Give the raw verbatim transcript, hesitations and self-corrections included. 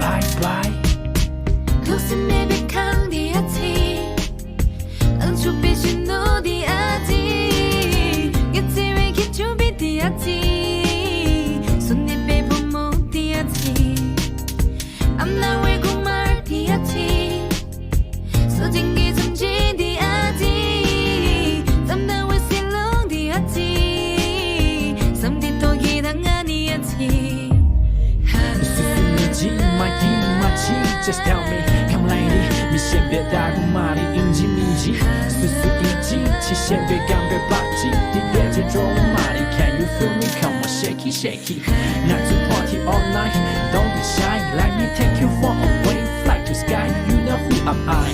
I fly. ཐུགས་སེམས་མེད་པའི་ཁང་འདི་ཨ་ཙི། ཨང་ཆུ་པའི་ཤིན་ནོ་འདི་ཨ་ཙི། ངའི་བརྩེ་བའི་ཁྱེད་ཆུ་པའི་འདི་ཨ་ཙི། སུ་ནི་པའི་བུ་མོ་འདི་ཨ་ཙི། ཨམ་ན་བའི་གོང་མར་འདི་ཨ་ཙི། སོ་ཅིང་གི་ཙམ་ཅིང་འདི་ཨ་ཙི། ཙམ་ན་བའི་སི་ལོང་འདི་ཨ་ཙི། སམ་འདི་ཏོ་གི་ད་ང་ནི་ཨ་ཙི། སུ་སུ་མི་ཅི་མ་ཀི་མ་ཅི། Just tell me, come lady. མི་ཤེས་པའི་ད་གུ་མ་རེད་ཨིན་ཇི་མིན་ཇི། སུ་སུ་ཨིན་ཇི་ཅི་ཤེས་པའི་གམ་པའི་པ་ཅི། དེ་ལས་ཅི་འགྲོ་མ་རེད། Can you feel me? Come on, shake it, shake it. ང་ཚོ་party all night. Don't be shy. Let me take you for a way. Fly to sky. You know who am I?